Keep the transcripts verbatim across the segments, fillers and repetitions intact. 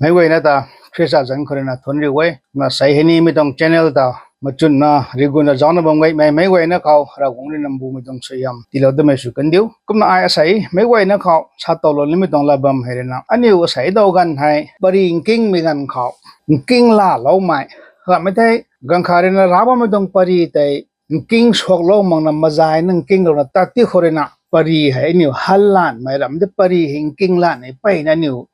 Meic guayna ta Khrista zanc khou rui na thuanc riu e. Na sei hei ni mi tuang channel ta machunna riguna zaucna bam gaymei meic guayna khou Ravguangc rui na mbumei tuang suaihiam tiilou damei sw kandiu. Kumna ai asei meic guayna khou sa towlou nimei tuang lat bam hei rui na aniu asei daw ganv hei pary nkingmei ganv khou nking laloumei, ramhmei thei ganv khat rui na rav bammei tuang pary tei nking suaklou makna mazay nang nkinglouna tat ti khou rui na pary hei aniu hanlanmei ramh tei pary hei nking lanmei mpeyna aniu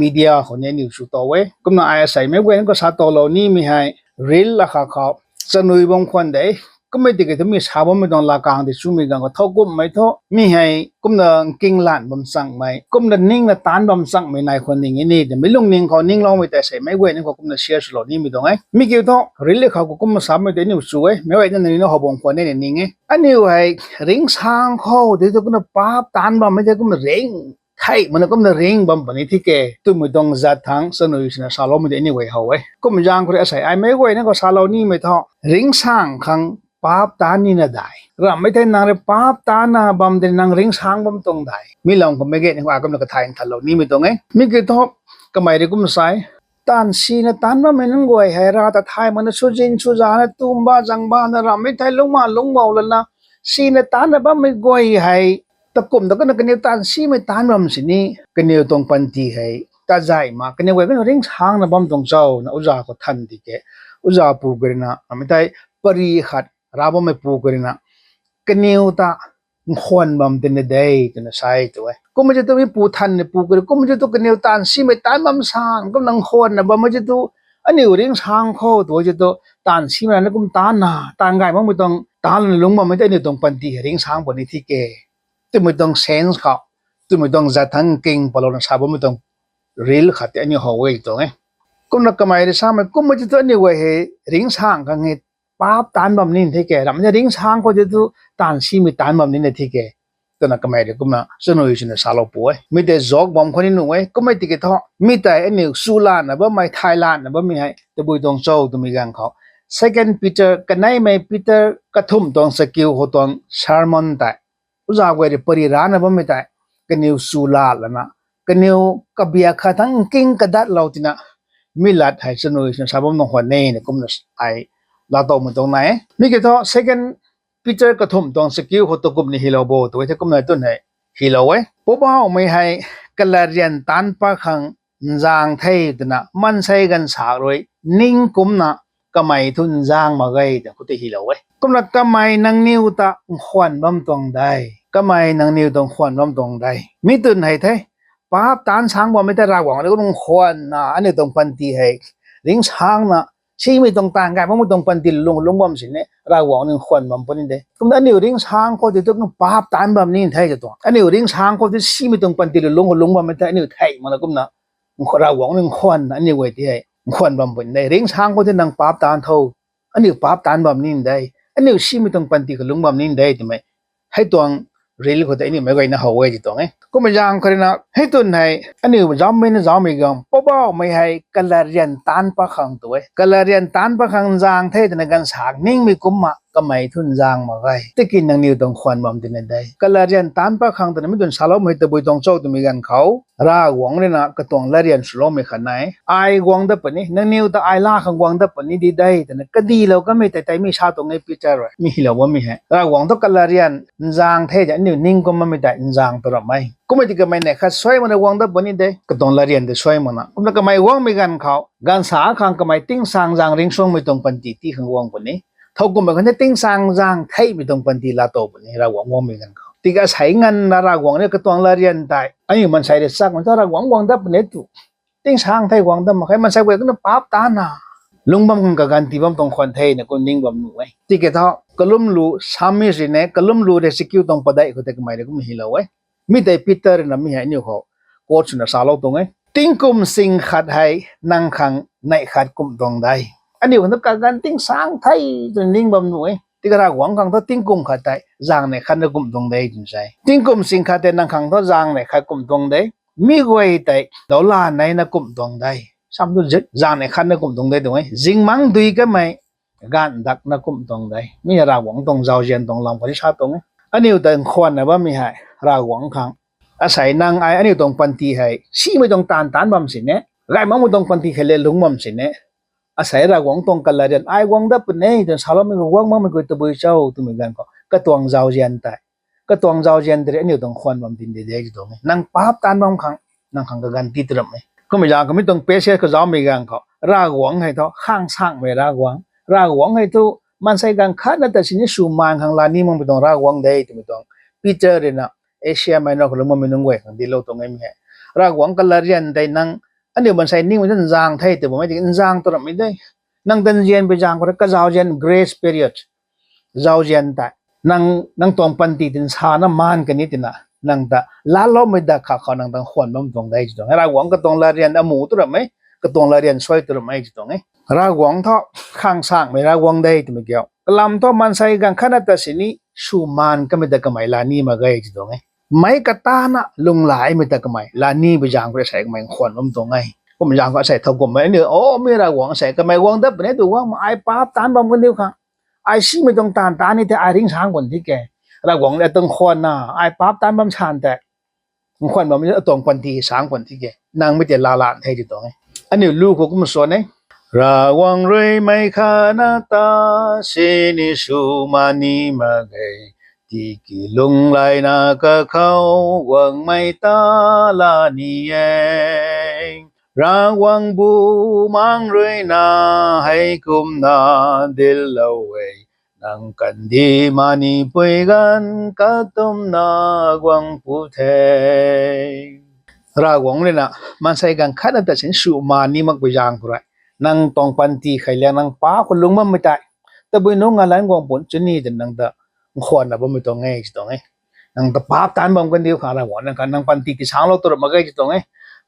media khou ni aniu sw tow e. Kumna ai asei meic guayna khou sa towlou nimei hei reel akhat khou chanui bam khwan de. Kummei tiki thu mi sa bammei tuang lakang tei chumei ganv khou thowkumhmei thu mi hei kumna nking lan bam changmei, kumna ningna taanc bam changmei nai khwan ning e ni twmei lungning khou ningloumei tei sei meic guayna khou kumna share swlou nimei tuang e. Mi kiu thu reel khou khou kumna samei tei aniu chu e, meic guayna nangniw na how bam khwan e ni ning e. Aniu hei ringcsaeng khou tei thu kumna paap taanc bammei tei kumna ring thei mana kumna ring bam puni thi ke twmei tuang zat thangc chanui swna saloumei tei aniu guay how e. Kum zaeng khou rui asei ai meic guayna khou salou nimei thu ringcsaeng khang paap taanc nina dai. Ramhmei thei nang rui paap taanc na bam tei nang ringcsaeng bam tuang dai. Mi lam khou meic guayna khou ai kumna kathay nthanlou nimei tuang e. Mi kiu thu kamei rui kumna sa e, taanv sina taanc bammei nunc guay hei rav ta thay makna swzin swzana tumba zangbana ramhmei thei lungcma lungcbou lana sina taanc na bammei guay hei takum ta kumna kaniw taanv simei taanc bam sini kaniw tuang panty hei tat zay ma, kaniw guay kumna ringcsaengna bam tuang cho na oja khou than di ke, oja pu kha rui na ramhmei thei pary khat rav bammei pu kha rui na kaniw ta nkhwan bam tina de twna sa e tu e. Kumna ti tu mi pu than ni pu kha rui kumna ti tu kaniw taanv simei taanc bam san kumna nkhwanna bammei ti tu aniu ringcsaeng khou tu ti tu taanv simei na kum taanc na taanv gay makmei tuang taanc lana lungc bammei tei aniu tuang panty hei ringcsaeng puni thi ke twmei tuang sense khou twmei tuang zat thangc nking palouna sa bammei tuang reel khat tei aniu how e tuang e. Kumna kamei rui samei kumna ti tu aniu guay hei ringcsaeng khang hei paap taanc bam nina thi ke, ramhmei ringcsaeng khou ti tu taanv simei taanc bam nina thi ke twna kamei rui kumna chanui swna salou pu e. Mi tei joke bam khou ni nuh e. Kummei tiki thu mi tei aniu chu lana bammei thay lana bammei hei tabui tuang cho twmei ganv khou Second Peter kaneimei Peter kathumh tuang chakiu khou tuang sermon tei oja guay rui pary rana bammei tei kaniw chu la lana kaniw kabiak khat thangc nking kadatlou tina mi lat hei chanui swna sa bam nang khwan e na kumna ai laatowmei tuang nai e. Mi kiu thu Second Peter kathumh tuang chakiu khou tu kum ni hylou bo tu e the kumna tun hei hylou e. Poubauhmei hei kalarian taanc pat khang nzaeng the twna maansei ganvsaekc rui ning kumcna kamei thu nzaeng mak ge twna khou tei hylou e. Kumna kamei nangniw ta nkhwan bam tuang de. Kamei nangniw ta nkhwan bam tuang de. Mi twn hei the paap taanc sang bammei tei Ravguangc rui nkhwanna aniu tuang panty hei ringcsaengna simei tuang taanv gay makmei tuang panty lung lungc bam sini Ravguangc rui nkhwan bam puni de. Kumna aniu ringcsaeng khou ti tu paap taanc bam nina the ta tuang aniu ringcsaeng khou ti simei tuang panty lung lungc bammei tei aniu thei makna kumna Ravguangc rui nkhwanna aniu guay ti hei nkhwan bam puni de. Ringcsaeng khou ti nang paap taanc tho, aniu paap taanc bam nina de, aniu simei tuang panty kha lungc bam nina de twmei hei tuang reel khou tei aniu meic guayna how e ti tuang e. Kumna zaeng khou rui na hei twn hei aniu zammei na zaumei ganv Poubauhmei hei kalarian taanc pat khang tu e. Kalarian taanc pat khang nzaeng the twna ganvsaekc ningmei kumna kamei thu nzaeng mak ge. Tiki nangniw tuang nkhwan bam tina de. Kalarian taanc pat khang twna mi twn saloumei tabui tuang cho twmei ganv khou Ravguangc rui na katuang larian swloumei khat nai. Ai guang dat puni, nangniw ta ai la khang guang dat puni di de twna kadilou kanmei tei tei mi sa tuang e Peter rui. Mi hylou bammei hei Ravguangc thu kalarian nzaeng the tei aniu ning kum bammei tei nzaeng tu ramh e. Kummei ti kamei neih khat suai makna guang dat puni de. Katuang larian tei suai makna. Kumna kamei guangmei ganv khou ganvsaekc khang kamei tingsaengzaeng ringcsuangmei tuang panty ti khang guang puni. Thowkumhmei khatni tingsaengzaeng theihmei tuang panty laatow puni Ravguangc guangmei ganv khou. Tiki asei nganvna Ravguangc rui katuang larian tei aniu maansei rui chakmei thu Ravguangc guang dat puni tu tingsaeng thei guang dat mak khe, maansei guay kumna paap taanc na lungc bam khang kaganv tii bam tuang khwan the na kum ning bam nuh e. Tiki thu kalumlu Psalmist rui ni kalumlu rui chakiu tuang padeih khou tei kamei rui kum hylou e. Mi tei Peter rui na mi hei aniu khou quote swna salou tuang e. Tingkum ching khat hei nang khang neih khat kumh tuang de. Aniu khang thu kaganv tingsaeng thei twna ning bam nuh e. Tiki Ravguangc khang thu tingkum khat tei zaeng neih khat na kumh tuang de twna sa e. Tingkum ching khat tei nang khang thu zaeng neih khat kumh tuang de. Mi guay tei dawla nei na kumh tuang de. Sam tu zaeng neih khat na kumh tuang de tuang e. Zingbangc dui kamei ganv dak na kumh tuang de. Mi Ravguangc tuang zauzian tuang lam khou ni sa tuang e. Aniu ta nkhwanna bammei hei Ravguangc khang asei nang ai aniu tuang panty hei simei tuang taanv taanc bam sini Gay makmei tuang panty khat le lungc bam sini, asei Ravguangc tuang kalarian ai guang dat puni twna saloumei khou guang makmei khou tabui cho twmei ganv khou katuang zauzian tei, katuang zauzian tei aniu tuang khwan bam tin de de ti tuang e. Nang paap taanc bam khang, nang khang kaganv ti tu ramh e. Kummei zaeng khou mi tuang passage khou zaumei ganv khou Ravguangc hei thu khang sangmei Ravguangc, Ravguangc hei thu maansei ganv khat na ta sini sw maan khang laa ni makmei tuang Ravguangc de twmei tuang Peter rui na Asia Minor khou lungc bammei nunc guay khang dinclou tuang e mi hei. Ravguangc kalarian tei nang aniu maansei ningmei ta nzaeng the tw bammei tiki nzaeng tu ramhmei de. Nang ta nzianpui zaeng khou rui kazauzian grace period, zauzian tei nang, nang tuang panty tin sana maan kani tina nang ta laaloumei dak kha khou nang ta khwan bam tuang de ti tuang e. Ravguangc katuang larian amu tu ramh e, katuang larian suai tu ramh e ti tuang e. Ravguangc thu khang sangmei Ravguangc de twmei kiu. Kalam thu maansei ganv khat na ta sini sw maan kamei ta kamei laa ni mak ge ti tuang e. Meic katana lunglaimei ta kamei laa nipui zaeng khou rui asei kamei khwan bam tuang e. Kummei zaeng khou asei thow kummei aniu, o mi Ravguangc asei kamei guang dat puni tu guang ma, ai paap taanc bam kaniw khang, ai simei tuang taanv ta ni the, ai ringcsaeng pun thi ke. Ravguangc le tuang khwanna, ai paap taanc bam san tei khwan bam atuang panty saeng pun thi ke. Nang mi tei laa lan the ti tuang e. Aniu lu khou kum swan e. Ravguangc rui meic khat na ta sini sw maan ni mak ge, tiki lunglaina kakhou guangmei ta laa ni e. Ravguangc Bumaengh rui na heikumna dinclou e, nang kandih manipui ganv katumna guang pu the. Ravguangc rui na maansei ganv khat na ta sini sw maan ni makpui zaeng khou rui nang tuang panty kheiliak nang paap khou lungc bammei tei tabui nungc ngalanc guang pun chuni twna nang ta khwanna bammei tuang e ti tuang e. Nang ta paap taanc bam kaniw khang Ravguangc nang khang nang panty ti saenglou tu ramh mak ge ti tuang e.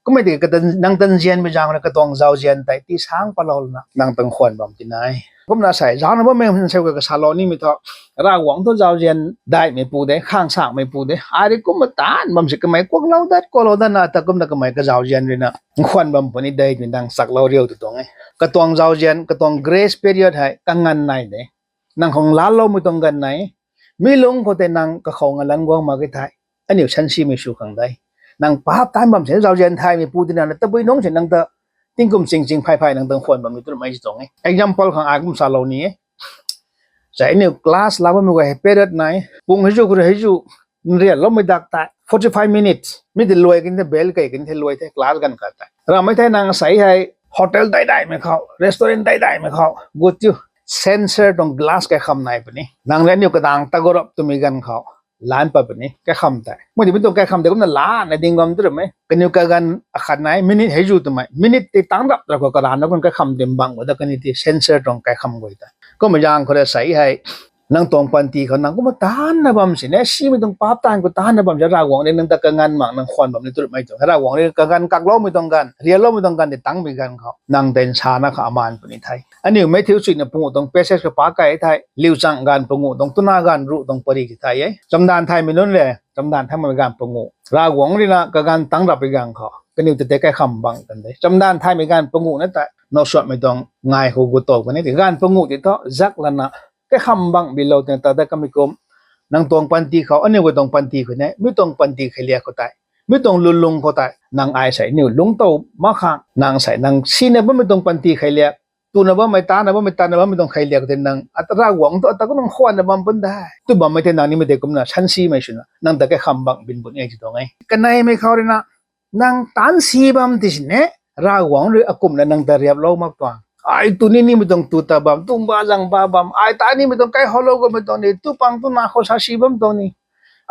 Kummei tiki nang ta nzianmei zaeng na katuang zauzian tei ti saeng palou lana nang ta khwan bam tina e. Kumna asei zauna bammei maansei kha kasalou nimei thu, Ravguangc thu zauzian daihmeipu de, khang sangmeipu de. Ai rui kumna taanc bam si kamei kuaklou dat kuaklou datna ta kumna kamei kazauzian rui na khwan bam puni de twmei nang chaklou riu tu tuang e. Katuang zauzian, katuang grace period hei kanganv nai de. Nang khang laaloumei tuang ganv nai. Mi lungc khou tei nang kakhou ngalanc guang mak ge thei, aniu sansimei sw khang de. Nang paap taanc bam si zauzian thaymeipu tina na tabui nungc si nang ta tingkum ching ching phay phay nang ta khwan bam ni tu ramh e ti tuang e. Example khang ai kum salou ni e. Asei aniu class laa bammei guay hei period nai, pung heizu khou heizu nrianloumei dak tei forty five minutes mi tei luai kani the, bell kei kani the, luai the class ganv khat tei. Ramhmei thei nang asei hei hotel daidaihmei khou, restaurant daidaihmei khou gut tiu, sensor tuang glass kaikham nai puni. Nang le aniu kadaeng ta gurap twmei ganv khou lan pat puni kaikham tei. Mei ti mi tuang kaikham tei kumna lana ding bam tu ramh e. Kaniw kaganv akhat nai, minute heizu twmei, minute tei tang rap ra khou karana kum kaikham dim bang khou dat kani ti sensor tuang kaikham guay tei. Kummei zaeng khou rui asei hei nang tuang panty khou nang kumna taanna bam sini, simei tuang paap taanv khou taanna bam si Ravguangc rui nang ta kanganv mak nang khwan bam ni tu ramh e ti tuang e. Ravguangc rui kaganv kakloumei tuang ganv, rialoumei tuang ganv tei tangmei ganv khou nang tei nsana kha amaan puni the. Aniu Matthew chuina panguh tuang passage khou pac kei thei, Liuchang ganv panguh tuang twna ganv ruh tuang pary ti the e. Chamdanv thaymei nunc le, chamdanv thaymei ganv panguh. Ravguangc rui na kaganv tang rapmei ganv khou kaniw ta tei kaikham bang kan de. Chamdanv thaymei ganv panguh na tei nowsuanmei tuang ngai khou gut tow kan e ti ganv panguh ti thu zak lana kaikham bang bilou twna ta dat kamei kum. Nang tuang panty khou, aniu guay tuang panty khou ne, mi tuang panty kheiliak khou tei, mi tuang lwnlung khou tei nang ai sei aniu lungc tow mak khang, nang sei nang sina bammei tuang panty kheiliak, tuna bammei, tana bammei, tana bammei tuang kheiliak khou tei nang ata Ravguangc thu ata kumna khwanna bam pun de. Tu bammei tei nang nimei tei kumna sansimei swna nang ta kaikham bang bin puni e ti tuang e. Kaneimei khou rui na nang taanc si bam ti sini, Ravguangc rui akumna nang ta riaplou mak tuang. Ai tu ni nimei tuang tu ta bam, tumba zangba bam, ai ta nimei tuang kaihowlou kamei tuang ni, tupang tuna khou sa si bam tuang ni.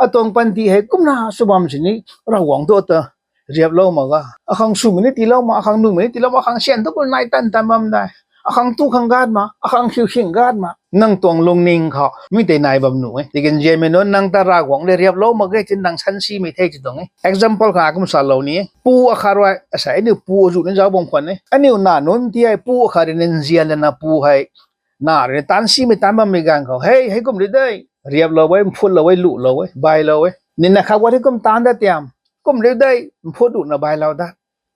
Atuang panty hei kumna sw bam sini, Ravguangc thu ata riaplou mak ga. Akhang swmei ni tiilou mak, akhang nuhmei ni tiilou mak, akhang syan thu kum nai tan tan bam de. Akhang tu khang gat mak, akhang khiu khing gat mak. Nang tuang lungning khou mi tei nai bam nuh e. Tiki nzianmei nunc nang ta Ravguangc rui riaplou mak ge tin nang sansimei the ti tuang e. Example kha kum salou ni e. Pu akhat rui, asei aniu pu azuh ni zauc bam khwan e. Aniu na nunc ti hei pu akhat rui ni nzian lana pu hei na rui ni taanc simei taanc bammei ganv khou, hei, hei kum ri de, riaplou e, mphutlou e, luhlou e, bailou e. Nina khat guat hei kum taanc dat tiam, kum ri de, mphut luhna bailou dat.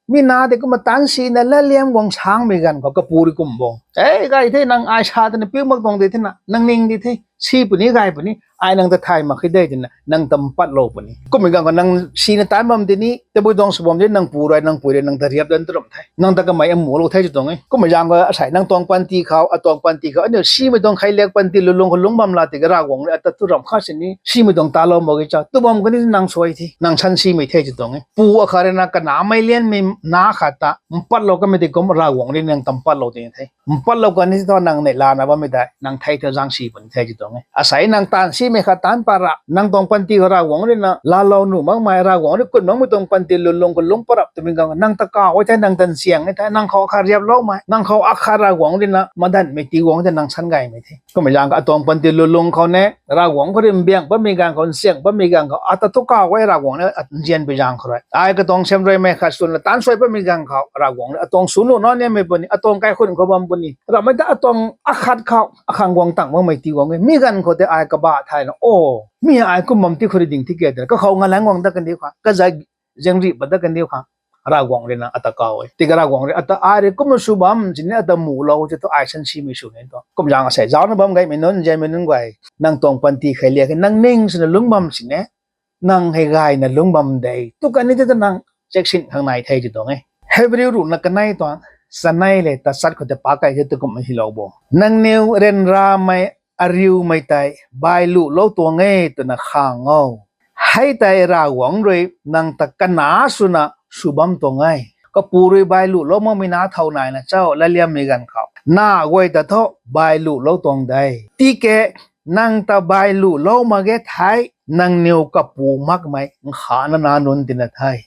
Mi na tei kumna taanc sina latliam guang sangmei ganv khou kapu rui kum bo. Ei, gay the, nang ai sa twna piu mak tuang de the na, nang ning di the, si puni gay puni, ai nang ta thay mak khe de twna nang ta mpatlou puni. Kummei ganv khou nang sina taanc bam tini, tabui tuang sw bam tini, nang pu rui, nang pui rui nang ta riap dan tu ram the. Nang ta kamei amu lou the tw tuang e. Kummei zaeng khou asei nang tuang panty khou, atuang panty khou, aniu simei tuang khailiak panty lulung khou lungc bam la tiki Ravguangc rui ata tu ram kha sini, simei tuang talou mak ge cha, tu bam kani nang suai the, nang san simei the tw tuang e. Pu akhat rui na kanamei lianmei na khat ta mpatlou kamei tei kum Ravguangc rui nang ta mpatlou tini the. Mpatlou kani thu nang neih lana bammei tei nang thei thu zaeng si puni the tw tuang e. Asei nang taanv simei khat taanc pat ra, nang tuang panty khou Ravguangc rui na laalou nuh makmei, Ravguangc rui kun makmei tuang panty lulung khou lungc pat rap twmei ganv nang ta kaw e the, nang ta nsiang e the, nang khou akhat riaploumei, nang khou akhat Ravguangc rui na madanmei tiiguang the, nang san gaymei the. Kummei zaeng khou atuang panty lulung khou ne, Ravguangc khou rui mbiang patmei ganv khou, nsiang patmei ganv khou, ata thu kaw e Ravguangc rui nzianpui zaeng khou rui. Ai katuang siamruimei khat swna taanc suai patmei ganv khou, Ravguangc rui atuang sw nuh nac nimei puni, atuang kaikhun khou bam puni. Ramei ta atuang akhat khou akhang guang tang makmei tiiguang e. Mi ganv khou tei ai kabah thayna, o, mi ai kum bam ti khou rui ding thi ke twna kakhou ngalang guang dat kandiu khang, kazat zaeng rih pat dat kandiu khang, Ravguangc rui na ata kaw e. Tiki Ravguangc rui ata ai rui kumna sw bam sini ata mulou ti thu ai san simei sw ni tu. Kum zaeng asei zaucna bam gaymei nunc, nzianmei nunc guay, nang tuang panty khailiak e, nang ning swna lungc bam sini, nang hei gayna lungc bam de tu kani tei ta nang checksin khang nai the tw tuang e. Hebrew ruhna kanei tuang, chanei le tachat khou tei pakai the tu kum hylou bo. Nangniw ryanramei ariumei tei bailuhlou tuang e twna khang o. Hei tei Ravguangc rui nang ta kanac swna sw bam tuang e. Kapu rui bailuhlou makmei na thow naina cho, latliammei ganv khou na guay ta thu bailuhlou tuang de. Tiki nang ta bailuhlou mak ge thei, nangniw kapu makmei nkhana nac nunc tina the.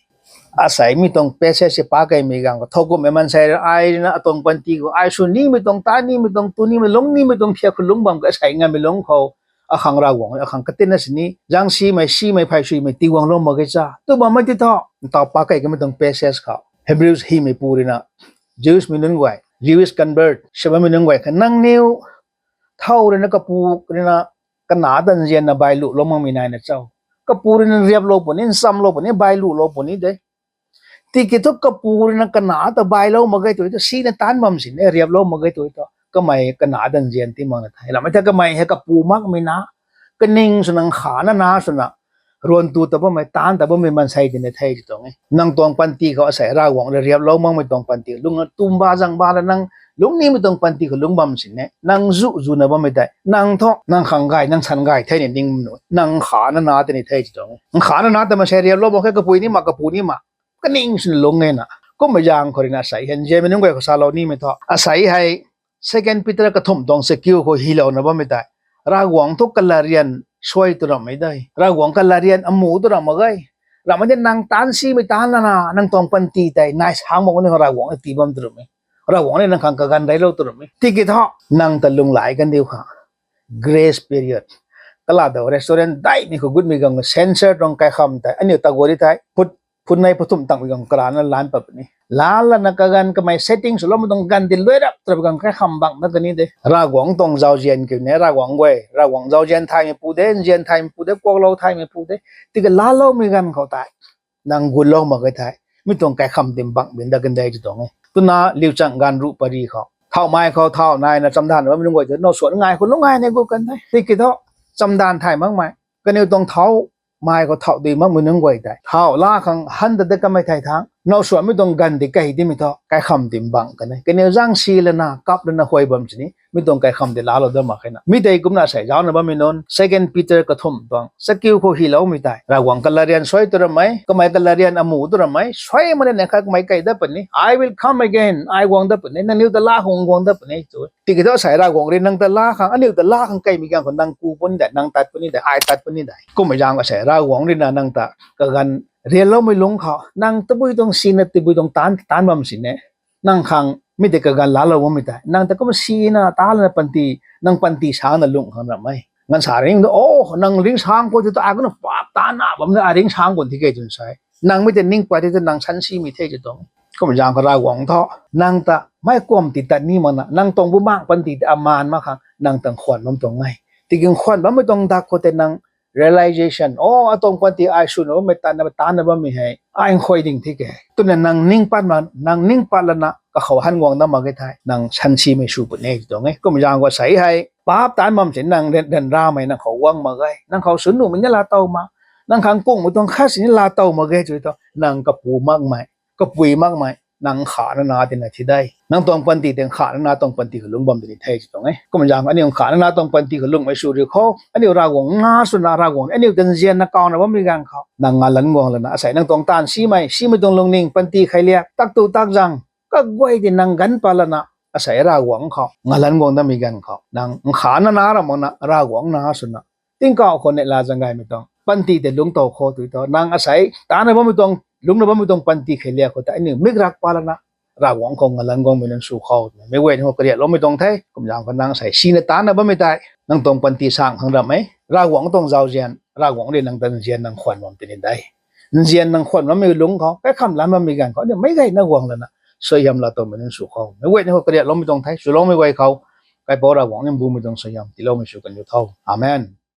Asei mi tuang passage se pakeimei ganv khou thowkumhmei maansei rui ai rui na atuang panty khou ai sw nimei tuang, ta nimei tuang, tu nimei, lungc nimei tuang thiak khou lungc bam ke asei ngammei lungc khou akhang Ravguangc akhang katinna sini zaeng simei, simei, phey suimei tiiguanglou mak ge cha tu bammei ti thu, ntaw pakei kamei tuang passage khou Hebrews hymeipu rui na, Jews mei nunc guay, Jewish convert sw bammei nunc guay kha, nangniw thow rui na kapu rui na kanac ta nzianna bailuhlou makmei naina cho? Kapu rui na riaplou puni, nchamlou puni, bailuhlou puni de. Tiki thu kapu rui na kanac ta bailou mak ge tu thu, sina taanc bam sini riaplou mak ge tu thu, kamei kanac ta nzian ti makna the. Ramei the kamei hei kapu makmei na, kaning swna nkhana nac swna ruantu ta bammei, taanc ta bammei maansei tina the tw tuang e. Nang tuang panty khou asei Ravguangc rui riaplou makmei tuang panty, lungna tumba zangba la nang lungc nimei tuang panty khou lungc bam sini, nang zu zuna bammei tei nang thu nang khang gay, nang san gay the ni ning nu, nang nkhana nac tini the tw tuang e. Nkhana nac ta maansei riaplou mak khe, kapui ni mak, kapu ni mak, kaning swna lungc e na. Kummei zaeng khou rui na asei hei nzianmei nunc guay khou salou nimei thu, asei hei Second Peter kathumh tuang chakiu khou hylouna bammei tei, Ravguangc thu kalarian suai tu rammei de. Ravguangc kalarian amu tu ram mak ge. Ramei tei nang taanc simei taanc lana, nang tuang panty tei nai sang mak ni khou Ravguangc rui tii bam tu rammei. Ravguangc rui nang khang kaganv reylou tu rammei. Tiki thu nang ta lunghlaic kandiu khang grace period, kala dau restaurant daihmei khou gutmei ganv censor tuang kaikham tei aniu ta guari thei phut phunei pathumh tangmei ganv karana lan pat puni. Lan lana kaganv kamei setting swloumei tuang ganv ti luai rap twra ganv kaikham bang na kani de. Ravguangc tuang zauzian kiu ni, Ravguangc guay, Ravguangc zauzian thaymei pu de, nzian thaymei pu de, kuaklou thaymei pu de. Tiki laaloumei ganv khou tei nang gutlou mak ge thei, mi tuang kaikham tim bang bin dat kan de tw tuang e. Twna liuchang ganv ruh pary khou, thauhmei khou thau naina chamdanv bammei nunc guay tei now suan ngai khou lungc ngai ni gut kan de. Tiki thu chamdanv thay makmei, kaniw tuang thau mai khou thau dui makmei nunc guay tei thau la khang han ta de kamei thei thangc now suanmei tuang ganv di kei dimei thu kaikham tim bang kan e. Kaniw zaeng si lana, kap lana huay bam sini mi tuang kaikham di laalou dat mak khe na. Mi tei kumna asei zaucna bammei nunc, Second Peter kathumh tuang chakiu khou hyloumei tei, Ravguangc kalarian suai tu rammei, kamei kalarian amu tu rammei, suai mak ni na kha kamei kei dat puni, I will come again, ai guang dat puni, nangniw ta la khang guang dat puni tu. Tiki thu asei Ravguangc rui nang ta la khang, aniu ta la khang keimei ganv khou nang ku puni de, nang tat puni de, ai tat puni de. Kummei zaeng asei Ravguangc rui na nang ta kaganv rianloumei lungc khou nang tabui tuang sina, tabui tuang taanc, taanc bam sini nang khang mi tei kaganv laalou bammei tei nang ta kumna sina ta lana panty, nang panty sangna lungh khang ram e. Ganv sa ring tu, o, nang ringcsaeng khou ti tu ai kumna paap taanna bam na, ai ringcsaeng khou ti kei twn sa e. Nang mi tei ning pat ti tu nang san simei the tw tuang. Kummei zaeng khou Ravguangc thu nang ta meic kuam ti tat ni makna, nang tuang bumaengc panty tei amaan mak khang nang ta nkhwan bam tuang e. Tiki nkhwan bammei tuang dak khou tei nang realization, o, atuang panty ai swna bammei, tatna, taanna bammei hei ai nkhuay ding thi ke twna nang ning pat mak, nang ning pat lana kakhou han guang dat mak ge thei nang sansimei sw puni e tw tuang e. Kum zaeng khou asei hei paap taanc bam sini nang ryanramei nang khou guang mak ge, nang khou swn nuhmei ni laatow mak, nang khang kungmei tuang khat sini laatow mak ge tw thu nang kapu makmei, kapui makmei, nang kha nana tina thi de. Nang tuang panty tei kha nana tuang panty khou lungc bam tini the tw tuang e. Kum zaeng aniu kha nana tuang panty khou lungcmei sw riu khou aniu Ravguangc na swna Ravguangc aniu ta nzianna kauna bammei ganv khou nang ngalanc guang lana asei nang tuang taanv simei, simei tuang lungning panty kheiliak, tak tu tak zang, kaguay tei nang ganv pat lana asei Ravguangc khou ngalanc guang datmei ganv khou nang kha nana ram makna Ravguangc na swna tingkauh khou neihla zaeng gaymei tuang panty tei lungc tow khou tw thu nang asei taanna bammei tuang, lungcna bammei tuang panty kheiliak khou tei aniu mik rak pat lana Ravguangc khou ngalanc guangmei nunc sw khou twmei meic guayna khou kariakloumei tuang the. Kum zaeng khou nang asei sina taanna bammei tei nang tuang panty sang khang ram e. Ravguangc tuang zauzian, Ravguangc rui nang ta nzian nang khwan bam tini de. Nzian nang khwan bammei lungc khou kaikham lan bammei ganv khou aniu meic guayna guang lana suaihiam laatowmei nunc sw khou meic guayna khou kariakloumei tuang the. Swloumei guay khou Kaipouc Ravguangc ni mbumei tuang suaihiam tiiloumei sw kan diu tho. Amen.